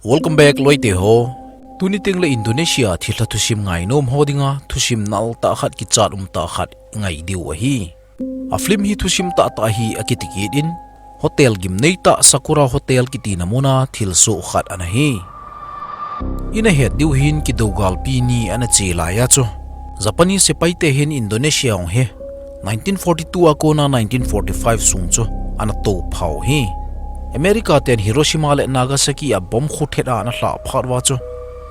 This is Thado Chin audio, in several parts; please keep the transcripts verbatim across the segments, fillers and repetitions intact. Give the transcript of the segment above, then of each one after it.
Welcome back, loite ho. Tuni tengle Indonesia thilha thusim ngainom ho dinga thusim nal tah khat, kichat um tah khat ngai diu ahi. A film hi thusim tah tah hi akiti kit in, hotel gimnei tah Sakura Hotel kitina muna thilsoh khat ana hi. Ina het diu hin kidou galpi ni ana che lai a chu, Japanese sepai te hin Indonesia hung hi nineteen forty-two a kona nineteen forty-five sung chu ana tophau hi. America ten Hiroshima le Nagasaki a bomb khuthet a ana lhah phat uva chu,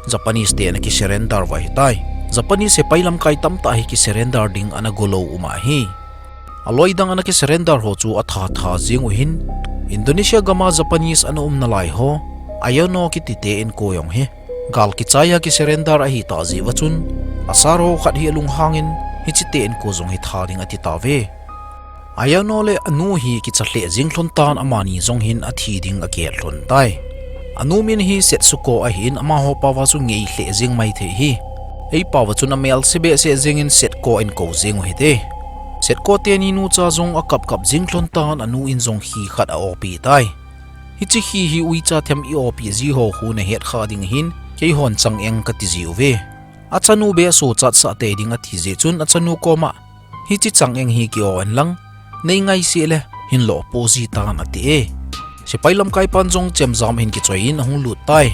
Japanese te ana kisurrender uva ahitai. Japanese sepai lamkai tamtah hi kisurrender ding ana golou um ahi. Aloi dang ana kisurrender ho chu atha tha jing u hin, Indonesia gama Japanese ana umna lai ho, Ayono kiti te in koi ong hi. Gal kichai a kisurrender ahi tah jeh uva chun, a sir ho khat hi alunghang in, hiche te in koi jong hi tha ding ati tauve. Ayono le anu hi kicha lheh jing lhon tan, amani jong hin athi ding akihet lhon tai. Anu min hi Setsuko ahin, amaho pao a chu ngei lheh jing mai thei hi. Ei pao a chun amel se behseh jing in Setko in kou jing u hite. Setko teni nucha jong akap kap jing lhon tan, anu in jong khi khat a-opi tai. Hiche khi hi uicha them i-opi ji ho khu nahet kha ding hin, keihon chang eng kati ji uve. Achanu be so chat sah tei ding ati jeh chun achanu koma, hiche chang eng hi ki-o in lang, nei ngai sih le, hin lo po ji tan ati e. Sepai lamkai pan jong chemjam hin kichoi in ahung lut tai.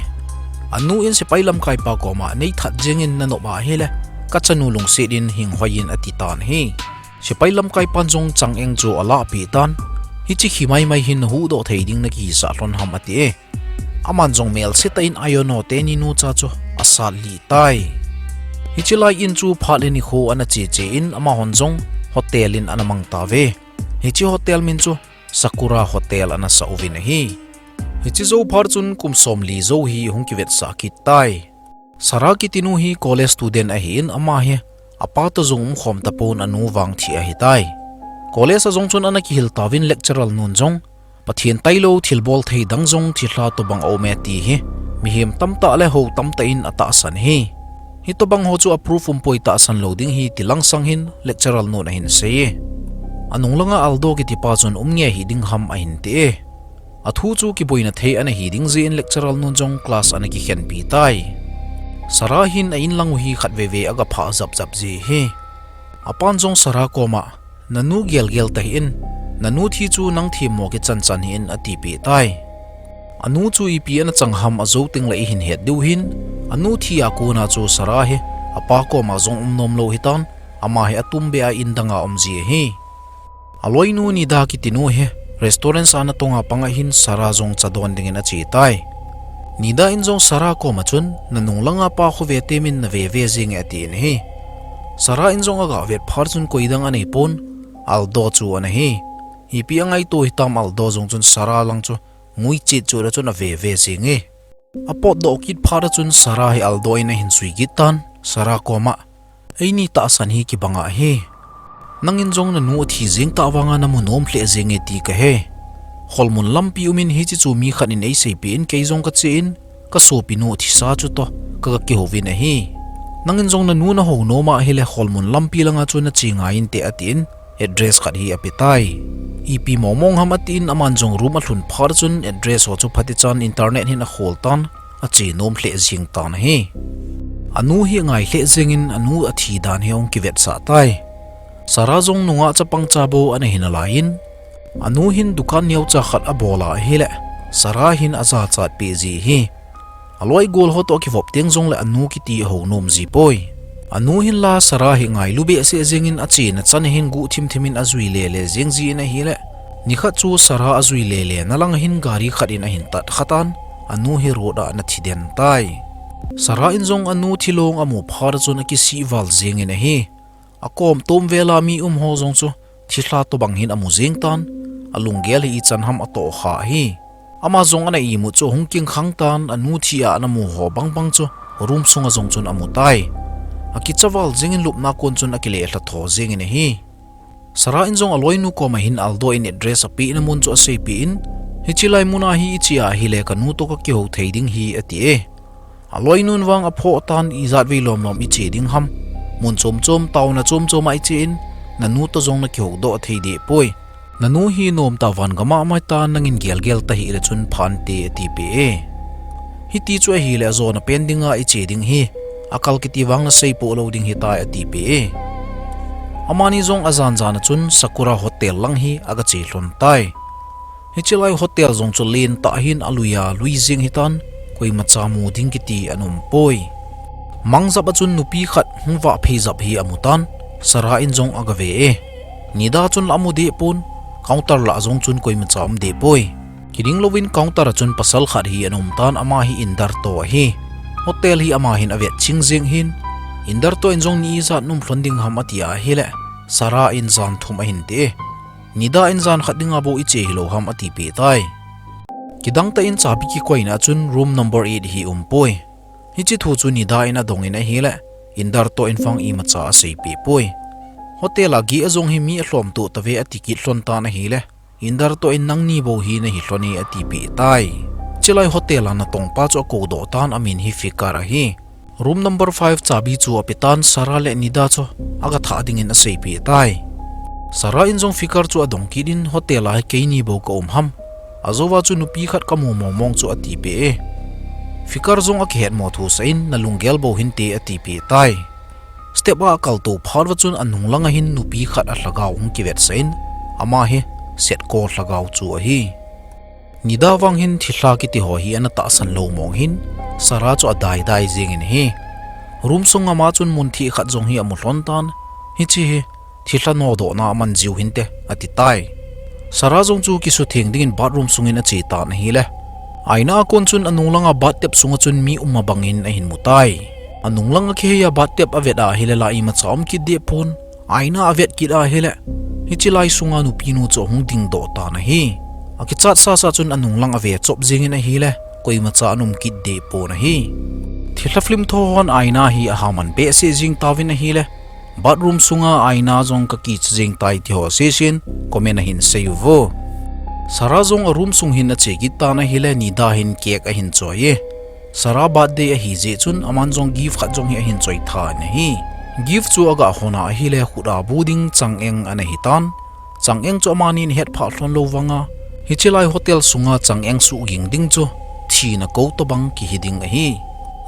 Anu in sepai lamkai pa koma, nei that jing in nanop ahile, kachanu lungset in hing hoi in ati tan hi. Sepai lamkai pan jong chang eng chu alahpeh tan, hiche khi mai mai hin nahuhdoh thei ding nakihisah lhon ham ati e. Aman jong melse tah in Ayono teni nucha chu asat lih tai. Hiche lai in chu phat le nikho ana che che in amahon jong hotel in ana mang tauve. Hiche hotel min chu Sakura Hotel ana sah uvin ahi. Hiche jou phat chun kum somli jou hi hung kivetsah kit tai. Sara kitinu hi college student ahin, ama hi apa toh jong umkhom tapon, anu vang thi ahitai. College a jong chun ana kihil tauvin lecturer nun jong, Pathen tailou thilbol thei dang jong thilha tobang aume ti hi mihem tamtah le hou tamtah in atahsan hi. Hitobang ho chu a proof umpoi, tahsan lou ding hi ti langsang hin lecturer nun ahin sei e. Anung langa Aldo kitipa chun um nge hiding ham ahin ti e. Athu chu kiboina thei ana hiding jeh in lecturer nun jong class ana kikhenpi tai. Sara hin a-in lang u hi khatvei vei aga phah japjap ji hi. Apan jong Sara koma, nanu gelgel tahih in, nanu thi chu nang themmo kichanchan hih in atipeh tai. Anu chu ipi ana chang ham ajou tengle ihin het diu hin, anu thi a kona chu Sara hi apa koma jong um nom lou hitan, ama hi atumbeh a in danga um ji ahi. Aloinu Nida kitinu hi restaurant a ana tonga panga hin Sara jong cha don dingin ache tai. Nida in jong Sara koma chun, nanung langa pa khu ve temin nave ve jing e atin ahi. Sara in jong aga vet phat chun koidang aneipon, Aldo chu ana hi. Ipi angaito hitam Aldo jong chun Sara lang chu nguichet chot a chun ave ve jing e. Apotdoh kit phat a chun Sara hi Aldo in ahin sui kit tan, Sara koma, eini tahsan hi kibang ahi. Nangin jong nanu athi jeng tah vanga namu nom lheh jeng e ti kahe. Kholmun lampi umin hiche chu mi khat in eiseipeh in kei jong kache in, kasopinu thisa chutoh kaga kihouvin ahi. Nangin jong nanu nahou nom ahile kholmun lampi langa chu nache ngai inte atin, address khat hi apetai. Ipi mongmong ham atin aman jong room alhun phat chun address ho chu phatichan internet hin akhol tan, ache nom lheh jeng tan ahi. Anu hi angai lheh jengin anu athi dan hi ahung kivetsah tai. Sara jong nungah chapang chabou ana hi nalaiyin, anu hin dukan neocha khat abol ahile, Sara hin ajachat peh ji hi. Aloi gol ho toh akivop teng jongle anu kiti ahou nom ji poi. Anu hinla Sara hi ngailu behseh jengin achena chan hin guhthim thimin ajui lele jeng jin ahile, nikhat chu Sara ajui lele na lang hin gari khat in ahin tat khatan, anu hi road a ana thi den tai. Sara in jong anu thilong amu phat chun akisih val jengin ahi. Akom tom vela mi um ho jong chu thilha tobang hin amu jeng tan, alunggel hi ichan ham atoh kha ahi. Ama jong ana imut chu ahung kingkhang tan, anu thi a ana mu ho bangbang chu room sunga jong chun amu tai. Akicha val jengin lupna kon chun akile lha tho jengin ahi. Sara in jong aloinu koma hin Aldo in address apehna mun chu aseipeh in, hiche lai muna hi iche ahile kanu toh kakihou thei ding hi ati e. Aloinun vang aphoh tan, ijat vei lomlom iche ding ham. Mun chom chom, taona chom chom a iche in, nanu toh jong nakihou doh thei deh poi. Nanu hi nomtah van gam a um ahitan, nangin gelgel tahih le chun phante atipeh e. Hiti chu ahile ajona pen dinga iche ding hi, akal kiti vang nasei poh lou ding hitai atipeh e. Amani jong ajan jan a chun Sakura Hotel lang hi aga che lhon tai. Hiche lai hotel jong chu lentah hin alui a lui jeng hitan, koimacha mu ding kiti ana um poi. Mangjap a chun nupi khat hung vah phei jap hi amu tan, Sarah in jong aga ve e. Nida chun la amu deh pon, counter lah jong chun koimacha um deh poi. Kiding louvin counter a chun pasal khat hi ana um tan, ama hi Indarto ahi. Hotel hi ama hin avet ching jeng hin, Indarto in jong ni ijat na um lhon ding ham ati ahile, Sarah in jan thum ahin ti e. Nida in jan khat dinga bou iche hilou ham atipeh tai. Kidang tah in chabi kikoina a chun room number eight hi um poi. Hiche thu chu Nida in adong in ahile, Indarto in vang imacha aseipeh poi. Hotel a geh a jong hi mi alhom toh tave ati kit lhon tan ahile, Indarto in nangni bou hi nahi lhon e atipeh tai. Hiche lai hotel a natong pa chu akoudoh tan, amin hi Fikar ahi. Room number five chabi chu ape tan, Sarah le Nida chu aga thah dingin aseipeh tai. Sarah in jong Fikar chu adong kit in, hotel a hi keini bou ka um ham. Ajouva chu nupi khat kamu mong mong chu atipeh e. Fikar jong akihet mo thu sah in, nalunggel bou hinte atipeh tai. Step a akaltou phat uva chun anung langa hin nupi khat alhagao hung kivetsah in, ama hi Setko lhagao chu ahi. Nida vang hin thilha kiti ho hi ana tahsan lou mong hin, Sarah chu adai dai jeng in ahi. Room sunga ama chun mun thih khat jong hi amu lhon tan, hiche hi thilha nodohna aman jiu hinte ati tai. Sarah jong chu kisutheng dingin bathroom sungin ache tan ahile, aina a kon chun anung langa bathtub sunga chun mi um abang in ahin mu tai. Anung langa kihei a bathtub avet ahile la imacha um kit deh pon, aina avet kit ahile, hiche lai sunga nupi nu chu ahung dingdoh tan ahi. Akichat sasa chun anung lang ave chop jeng in ahile, koimacha ana um kit deh pon ahi. Thilha film tho hon aina hi ahaman behseh jeng tauvin ahile, bathroom sunga aina jong kakicha jeng tai ti ho seisin, comment ahin sei uvo. Sarah jong a room sung hin ache kit tan ahile, Nida hin cake ahin choi e. Sarah birthday ahi jeh chun aman jong gift khat jong hi ahin choi tha in ahi. Gift chu aga hon a ahile, khut a bu ding changeng ana hitan. Changeng chu amanin ahet phah lhon lou vanga, hiche lai hotel sunga changeng suhging ding chu thina kou tobang kihi ding ahi.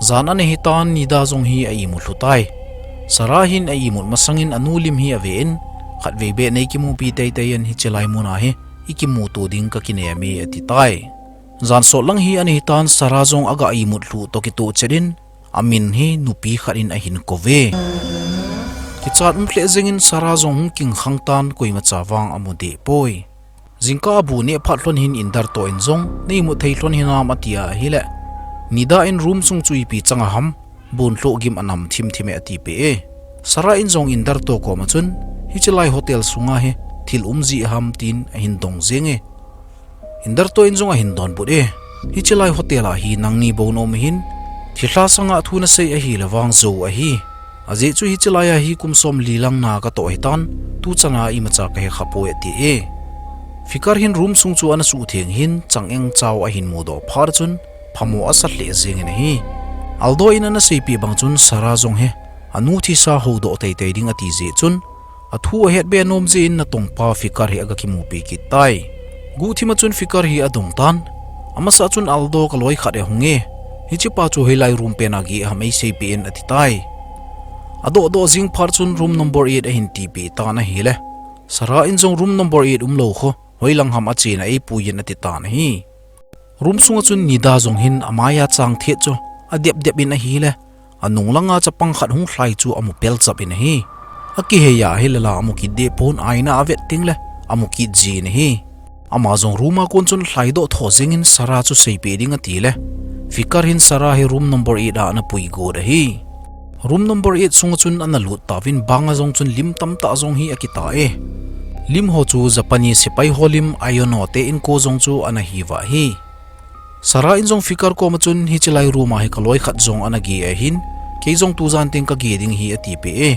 Jan ana hitan, Nida jong hi a imut lhu tai. Sarah hin a imut masangin anu lim hi ave in, khatvei beh nei kimupi teitei in, hiche lai muna hi ikimuto ding kakinem e ati tai. Jan sot lang hi ana hitan, Sarah jong aga imut lhu toh kitoh chet in, amin hi nupi khat in ahin kou ve. Kichat um lheh jeng in Sarah jong hung kingkhang tan, koimacha vang amu deh poi. Jingkah a bu neh phat lhon hin Indarto in jong, na imut thei lhon hinam ati ahile, Nida in room sung chu ipi chang aham, bon lhoh gim anam thim thim e atipeh e. Sarah in jong Indarto koma chun, hiche lai hotel sunga hi thil um ji ham tin ahin dong jeng e. Indarto in jong ahin donbut e. Hiche lai hotel a hi nangni bou na um hin, thilha sanga thu nasei ahile vang jou ahi. Ajeh chu hiche lai a hi kum somli lang na katoh hitan, tuchan a imacha kahe khapoi ati e. Fikar hin room sung chu ana suhtheng hin, changeng chao ahin mudoh phat chun, phamo asa lheh jeng in ahi. Aldo in ana seipeh bang chun Sarah jong hi anu thisa houdoh teitei ding ati jeh chun, athu ahet be nom jeh in natong pa Fikar hi aga kimupi kit tai. Guhthim a chun Fikar hi adong tan. Amasa chun Aldo kaloi khat ahung e. Hiche pa chu hoilai room pen a geh ham eiseipeh in ati tai. Adoh doh jing phat chun room number eight ahin tipeh tan ahile, Sarah in jong room number eight umlou kho hoilang ham achena eipui in ati tan ahi. Room sunga chun Nida jong hin amai a chang thet chu adep dep in ahile, anung langa chapang khat hung lhai chu amu pel chap in ahi. Akihei ahile la amu kit deh pon, aina avet tengle amu kit ji in ahi. Ama jong room a kon chun lhaidoh tho jeng in Sarah chu seipeh ding atile, Fikar hin Sarah hi room number eight a ana pui got ahi. Room number eight sunga chun ana lut tauvin, banga jong chun lim tamtah jong hi akita e. Lim ho chu Japanese sepai ho lim, Aiono te inko jong chu ana hiuva ahi. Sarah in jong Fikar koma chun, hiche lai room a hi kaloi khat jong ana geh ahin, kei jong tujan teng kageh ding ahi atipeh e.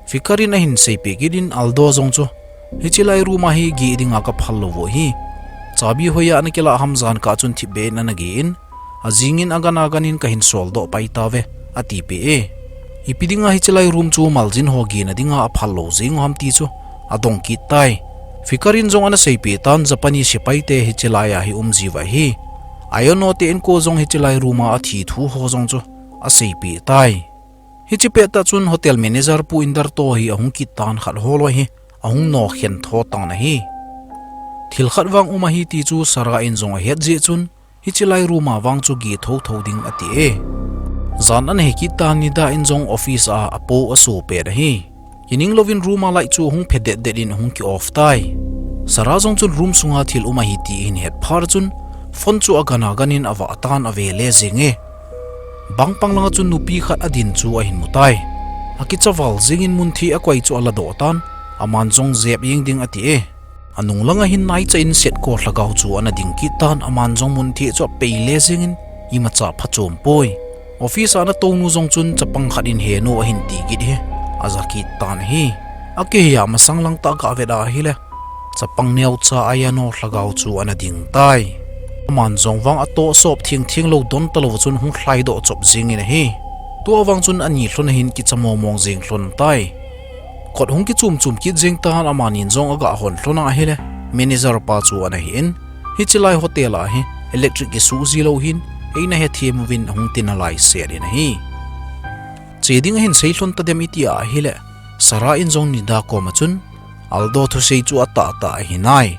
Fikar in ahin seipeh kit in, Aldo jong chu, hiche lai room a hi geh dinga kaphal lou u ahi. Chabi hoiya ana kilah ham, jankah chun thipbeh in ana geh in, ajing in agan agan in kahin soldoh pai tauve, atipeh e. Ipi dinga hiche lai room chu maljin ho gehna dinga aphal lou jeng u ham ti chu adong kit tai. Fikar in jong ana seipeh tan, Japanese sepai te hiche lai a hi um jiuva ahi. Ayano te inko jong hiche lai room a athi thu ho jong chu aseipeh tai. Hiche pettah chun hotel manager pu Indarto hi ahung kit tan, khat ho loi hi ahung nokhen tho tan ahi. Thil khat vang um ahi ti chu Sara in jong ahet jeh chun, hiche lai room a vang chu geh thotho ding ati e. Jan ana hi kit tan, Nida in jong office a apo aso pet ahi. Kining louvin room a light chu ahung phe det det in ahung ki off tai. Sara jong chun room sunga thil um ahi ti ahin het phat chun, phone chu agan agan in avah tan, ave le jeng e. Bang pang langa chun nupi khat adin chu ahin mu tai. Akichaval jeng in mun theh akoi chu aladoh tan, aman jong jep jeng ding ati e. Anung langa hin naicha in Setko lhagao chu ana ding kit tan, aman jong mun theh chu apei le jeng in imacha phachom poi. Office a ana tounu jong chun chapang khat in henu ahin ti kit hi aja kit tan ahi. Akihei a masang lang tah gah vet ahile, chapang neocha Ayano lhagao chu ana ding tai. Aman jong vang atoh sop theng theng lou don talou chun hung lhai doh chop jeng in ahi. Tua vang chun ani lhon ahin kicha mong mong jeng lhon tai. Kot hung kichum chum kit jeng tan, amanin jong aga hon lhon ahile, manager pa chu ana hi in, hiche lai hotel a hi electric kisuh ji lou hin, eina hethem uvin ahung ti nalai set in ahi. Che ding ahin sei lhon tadem iti ahile, Sara in jong Nida koma chun, Aldo thusei chu atah tah ahi nai.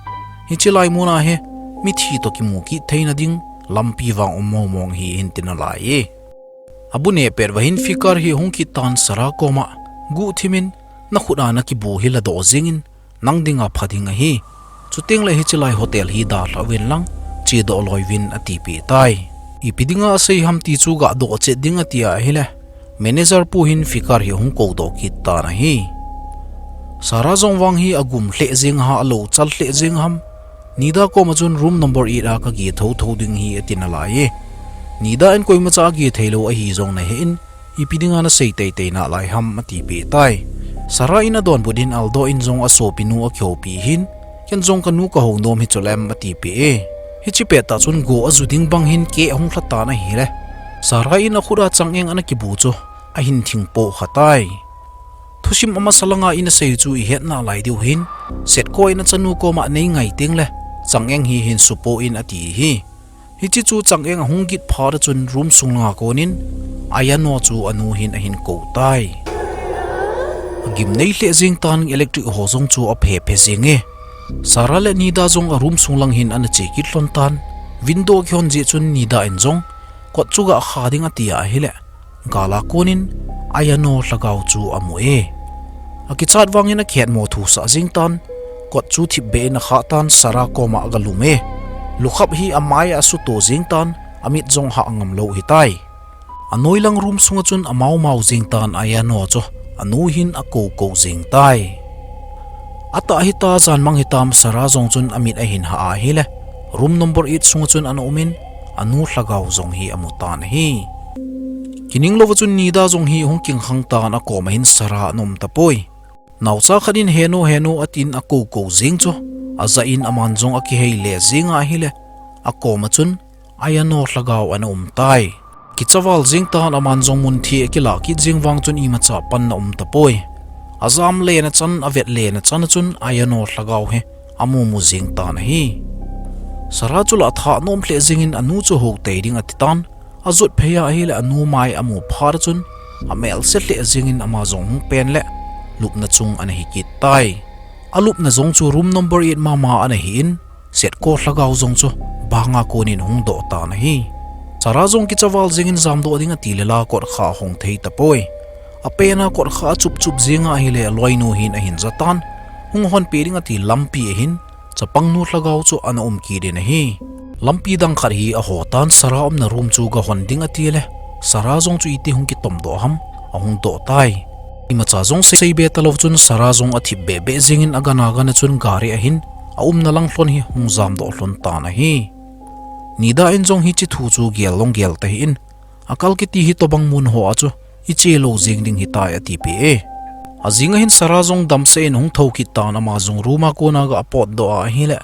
Hiche lai mun a hi mithi toh kimu kit theina ding lampi vang um mong mong hi ahin ti nalai e. Abu neh pet uva hin Fikar hi ahung kit tan, Sara koma, guhthim in, nakhut a nakibu hi ladoh jeng in, nang dinga pha ding ahi. Chuteng le hiche lai hotel hi dalha uvin lang, chedoh loi uvin atipeh tai. Ipi dinga asei ham ti chu gadoh chet ding ati ahile, manager pu hin Fikar hi ahung koudoh kit tan ahi. Sara jong vang hi agum lheh jeng ham, alou chal lheh jeng ham, Nida koma chun room number eight a kageh thotho ding hi ati nalai e. Nida in koimacha ageh thei lou ahi jong nahe in, ipi dinga nasei teitei nalai ham atipeh tai. Sara in adonbut in Aldo in jong asopinu akihoupi hin, ken jong kanu kahou nom hi chulem atipeh e. Hiche pettah chun go aju ding bang hin keh ahung lha tan ahile, Sara in akhut a chang-eng ana kibu chu ahin thingpoh kha tai. Thusim amasa langa ina sei chu ihet nalai diu hin, Setko in achanu koma nei ngai teng le, chang-eng hi hin supoh in ati hi. Hiche chu chang-eng ahung git phat a chun room sung langa konin, Ayano chu anu hin ahin kou tai. Agimnei lheh jeng tan, electric ho jong chu aphe phe jeng e. Sara le Nida jong a room sung lang hin ana che kit lhon tan, window kihon jeh chun Nida in jong kot chu gakha ding ati ahile, gal a konin Ayano lhagao chu amu e. Akichat vangin akhetmo thusah jeng tan, kot chu thipbeh in akha tan, Sara koma agalum e. Lukhap hi amai a asuto jeng tan, amit jong hah ngam lou hitai. Anoi lang room sunga chun amau mau jeng tan, Ayano chu anu hin akou kou jeng tai. Atah hita, jan mang hitam, Sara jong chun amit ahin hah ahile, room number eight sunga chun ana umin, anu lhagao jong hi amu tan ahi. Kining louva chun Nida jong hi ahung kingkhang tan, akoma hin Sara ana um tapoi. Naocha khat in, "Henu, henu," atin akou kou jeng chu, ajah in aman jong akihei le jeng ahile, akoma chun Ayano lhagao ana um tai. Kichaval jeng tan, aman jong mun theh akilah kit jeng vang chun imacha panna um tapoi. Ajam lena chan, avet lena chan a chun Ayano lhagao hi amu mu jeng tan ahi. Sara chu la athah nom lheh jengin anu chu hou tei ding ati tan. Ajot phei ahile anu mai amu phat a chun amelse lheh jengin ama jong hung pen le lupna chung ana hi kit tai. Alupna jong chu room number eight mama ana hi in, Setko lhagao jong chu banga konin hung doh tan ahi. Sara jong kichaval jengin jamdoh ding ati le la kotkha ahong thei tapoi. Apena kotkha achup chup jeng ahile aloinu hin ahin ja tan, hung honpeh ding ati lampi ahin, chapangnu lhagao chu ana um kit in ahi. Lampi dang khat hi aho tan, Sara umna room chu gahon ding ati le, Sara jong chu iti hung kitomdoh ham, ahung doh tai. Imacha jong sei be talou chun Sara jong athip beh beh jengin agana gana chun gari ahin, aumna lang lhon hi hung jamdoh lhon tan ahi. Nida in jong hiche thu chu gel long gel tahih in, akal kiti hitobang mun hoa chu iche lou jeng ding hitai atipeh e. Ajing ahin Sara jong damsel in ahung thou kit tan, ama jong room a kona ga potdoh ahile,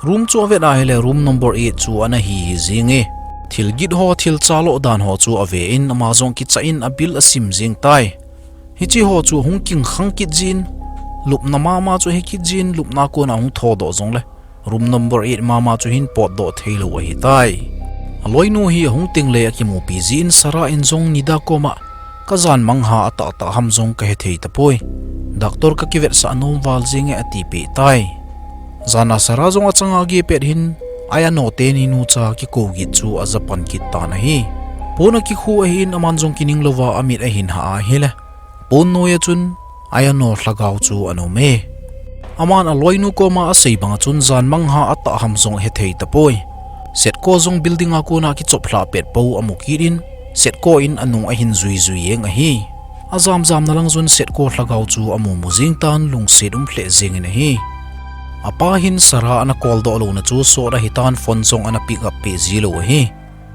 room chu avet ahile room number eight chu ana hi hi jeng e. Thil git ho, thil chaloh dan ho chu ave in ama jong kicha in abil asim jeng tai. Hiche ho chu hung kingkhang kit jin, lupna mama chu hi kit jin, lupna kona hung thodoh jongle room number eight mama chu hin potdoh theilou ahitai. Aloinu hi ahung tengle akimupi jin Sarah in jong Nida koma, "Ka janmang ha atahtah ham jong kahethei tapoi. Doctor kakivetsah nom val jenge," atipeh tai. Jana Sarah jong achanga agepet hin, Ayano teni nucha kikou git chu ajapan kit tan ahi. Pon akikhu ahin aman jong kining louva amit ahin hah ahile, pon noiya chun Ayano lhagao chu ana um e. Aman aloinu koma asei banga chun janmang ha atah ham jong hethei tapoi. Setko jong building a kona kichoplhah pet pou amu kit in, Setko in anung ahin juijui jeng ahi. Ajamjamna lang chun Setko lhagao chu amumu jeng tan, lungset um lheh jengin ahi. Apa hin Sarah ana call doh louna chu sot ahitan, phone jong ana pick up peh ji lou ahi.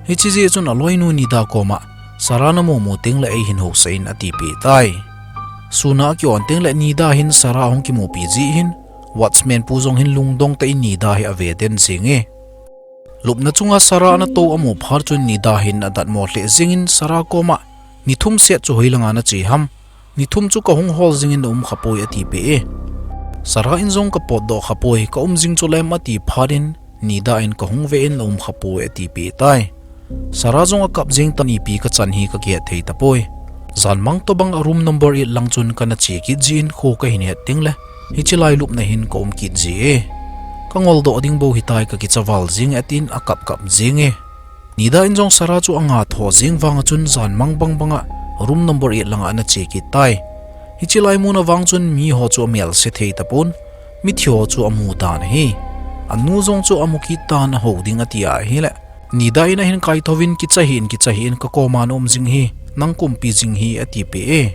Hiche jeh chun aloinu Nida koma, "Sarah namumu tengle eihin housah in," atipeh tai. Suna aki-on tengle Nida hin Sarah ahung kimupi jeh hin, watchman pu jong hin lungdong tah in Nida hi ave den jenge. Lupna chunga Sarah ana tou amu phat chun Nida hin adatmo lheh jengin Sarah koma, "Ni thum set chu hoilanga nache ham? Ni thum chu kahung hol jingin naum khapoi," atipeh e. Sarah in jong, "Kapotdoh khapoi, kaum jing chulem," ati phat in, Nida in, "Kahung ve in, naum khapoi," atipeh tai. Sarah jong akap jeng tan, "Ipi kachan hi kakihet thei tapoi. Janmang tobang a room number eight lang chun kana che kit jin kho kahin het tengle, hiche lai lupna hin kaum kit ji e. Kangoldoh ding bou hitai, kakicha val jenge," atin akap kap jenge. Nida in jong Sarah chu anga tho jeng vanga chun janmang bangbanga room number eight langa ana che kit tai. Hiche lai muna vang chun miho chu amelse thei tapon, mithi ho chu amu dan ahi. Anu jong chu amu kit tan, ahou ding ati ahile, Nida in ahin kaithouvin, "Kicha hih in, kicha hih in, kakoma naum jing hi, nang kumpi jing hi," atipeh e.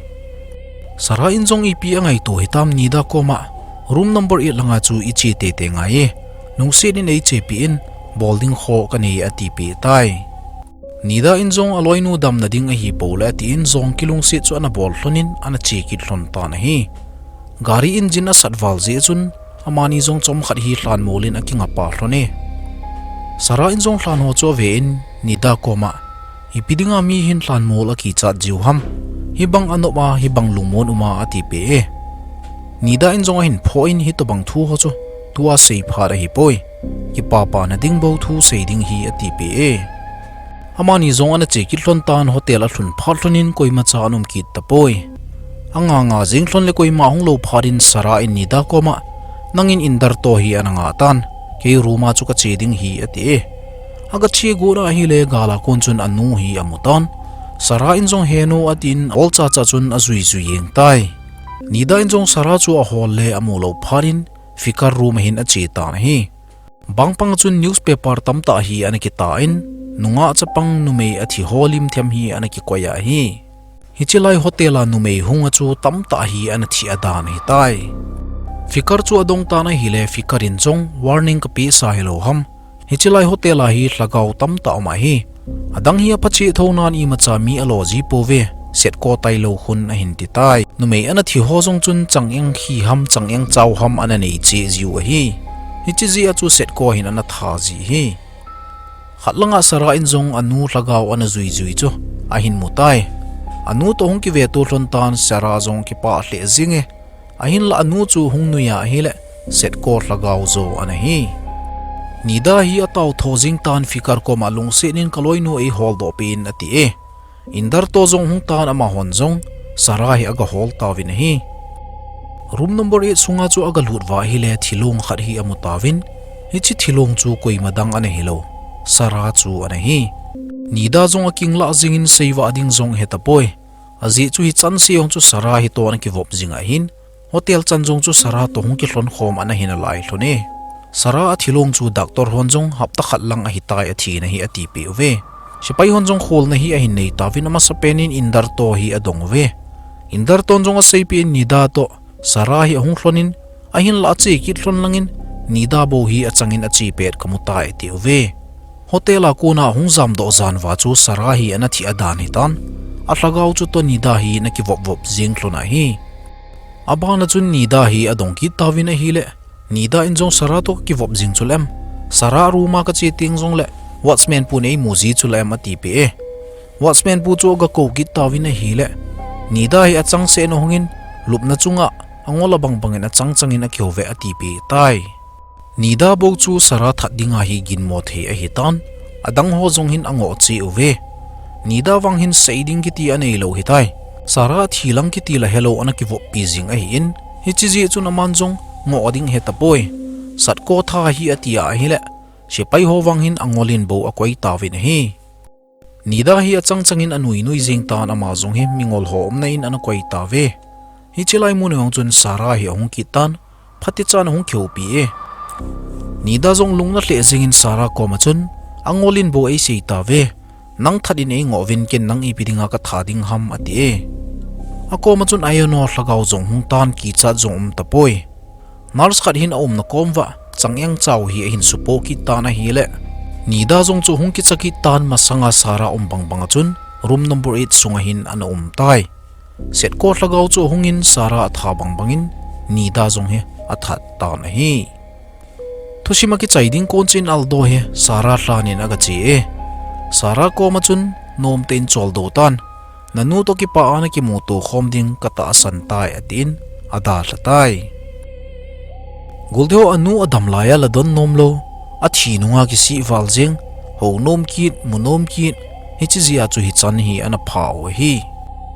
Sarah in jong ipi angaito hitam Nida koma, "Room number eight langa chu iche teitei ngai e, lungset in eichepeh in, bol ding kho kanei," atipeh tai. Nida in jong aloinu damna ding ahipou le atin jong kilungset chu ana bol lhonin ana che kit lhon tan ahi. Gari engine asat val jeh chun amani jong chomkhat hi lhanmol in akingapa lhon e. Sarah in jong lhan ho chu ave in Nida koma, "Ipi dinga mi hin lhanmol akichat jiu ham? Hibang anop a, hibang lungmon um a," atipeh e. Nida in jong ahin phoh in, "Hitobang thu ho chu tua sei phat ahipoi. Kipapana ding bou thu sei ding hi," atipeh e. Amani jong ana che kit lhon tan, hotel alhun phat lhonin koimacha ana um kit tapoi. Anga nga jeng lhon le koima hung lou phat in Sarah in Nida koma, "Nangin Indarto hi ana nga tan, kei room a chu kache ding hi," ati e. Aga che got ahile gal a kon chun anu hi amu tan. Sarah in jong, "Henu," atin, olchacha chun ajuijui jeng tai. Nida in jong Sarah chu ahol le amu lou phat in Fikar room ahin ache tan ahi. Bangpang chun newspaper tamtah hi ana kita in, nungah chapang numei athi ho lim them hi ana kikoi ahi. Hiche lai hotel a numei hung a chu tamtah hi ana thi adan ahitai. Fikar chu adong tan ahile, Fikar in jong, "Warning kapeh sa hilou ham? Hiche lai hotel a hi lhagao tamtah um ahi. Adang hi aphache thou nan imacha mi alo ji pouve, Setko tailou khun," ahin ti tai. Numei ana thi ho jong chun chang-eng khi ham, chang-eng chau ham ana nei cheh jiu ahi. Hiche jeh a chu Setko hin ana tha ji hi. Khat langa Sarah in jong anu lhagao ana juijui chu ahin mu tai. Anu toh hung kiveto lhon tan, Sarah jong kipah lheh jenge. Ahinlah anu chu hung nui ahile, Setko lhagao jo ana hi. Nida hi atao tho jing tan, Fikar koma, "Lungset in, kaloinu eiholdoh peh in," ati e. Indarto jong hung tan, amahon jong Sarah hi aga hol tauvin ahi. Room number eight sunga chu aga lut uva ahile, thilong khat hi amu tauvin, hiche thilong chu koima dang ana hilou, Sarah chu ana hi. Nida jong akinglah jingin, seivah ding jong hetapoi. Ajeh chu hichan se jong chu Sarah hi toh ana kivop jing ahin, hotel chan jong chu Sarah toh hung kilhon khom ana hi nalai lhon e. Sarah athilong chu doctor hon jong hapta khat lang ahitai athina hi atipeh uve. Sepai hon jong kholna hi ahin nei tauvin, amasapen in Indarto hi adong uve. Indarton jong aseipeh in Nida toh Sarah hi ahung lhon in, ahinlah ache kit lhon langin, Nida bou hi achangin ache pet kamu tai ati uve. Hotel a kona hung jamdoh jan uva chu Sarah hi ana thi adan ahitan, alhagao chu toh Nida hi ana kivop vop jing lhon ahi. Abana chun Nida hi adong kit tauvin ahile, Nida in jong, "Sarah toh kakivop jing chuleh em? Sarah room a kache teng jongle, watchman pun eimu ji chuleh em?" atipeh e. Watchman pu chu aga kou kit tauvin ahile, Nida hi achangseh in ahungin, lupna chunga angol abang bangin achang changin akihouve atipeh tai. Nida bou chu Sarah that dinga hi ginmo thei ahitan, adang ho jong hin angoh cheh uve. Nida vang hin sei ding kiti anei lou hitai. Sarah thi lang kiti la helou ana kivoppi jing ahin, hiche jeh chun aman jong ngoh ding ahe tapoi. Satko tha hi atia ahile, sepai ho vang hin angol in bou akoi tauvin ahi. Nida hi achang chang in anui nui jing tan ama jong hi mingol ho umna in ana koi tauve. Hiche lai mun vang chun Sarah hi ahung kit tan, phatecha in ahung kihoupi e. Nida jong lungna lheh jeng in Sarah koma chun, angol in bou eisei tauve. Nang that in eingoh uvin, ken nang ipi dinga katha ding ham, ati e. Akoma chun Ayono lhagao jong hung tan, kichat jong um tapoi. Nurse khat hin aumna kom uva chang eng chau hi ahin supoh kit tan ahile, Nida jong chu hung kicha kit tan, masanga Sarah um bang bang a chun room number eight sunga hin ana um tai. Setko lhagao chu ahung in Sarah atha bang bang in Nida jong hi athat tan ahi. Thusim akichai ding kon chin Aldo hi Sarah lhan in aga che e. Sarah koma chun nomtah in choldo tan, nanu toh kipah a nakimuto khom ding katahsan tai, atin adalha tai. Goldiho anu adam laiya la don nom lou, athi nunga kisih val jeng, hou nom kit, mu nom kit, hiche jeh a chu hichan hi ana pha u ahi.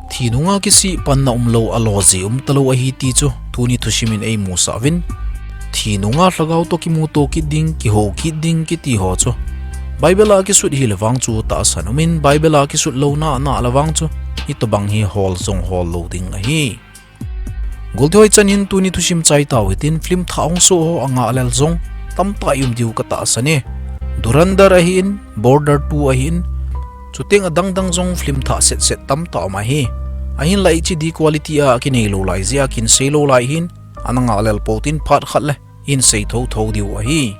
Thi nunga kisih panna umlou, alo jeh um talou ahi ti chu tuni thusim in eimusah uvin. Thi nunga lhagao toh kimuto kit ding, kihou kit ding kiti ho chu Bible a kisut hile vang chu tahsan um in, Bible a kisut louna ana le vang chu hitobang hi hol jong hol lou ding ahi. Goldiho chan hin tuni thusim chai tau hitin, film thah hung soh ho angah lel jong tamtah i um diu katahsan e. Dhurandhar ahin, Border two ahin, chuteng adang dang jong film thah set set tamtah um ahi. Ahinla hiche di quality a kinei lou lai jeh a kin sei lou lai hin, ana ngah lel pou tin phat khat le hin sei thotho diu ahi.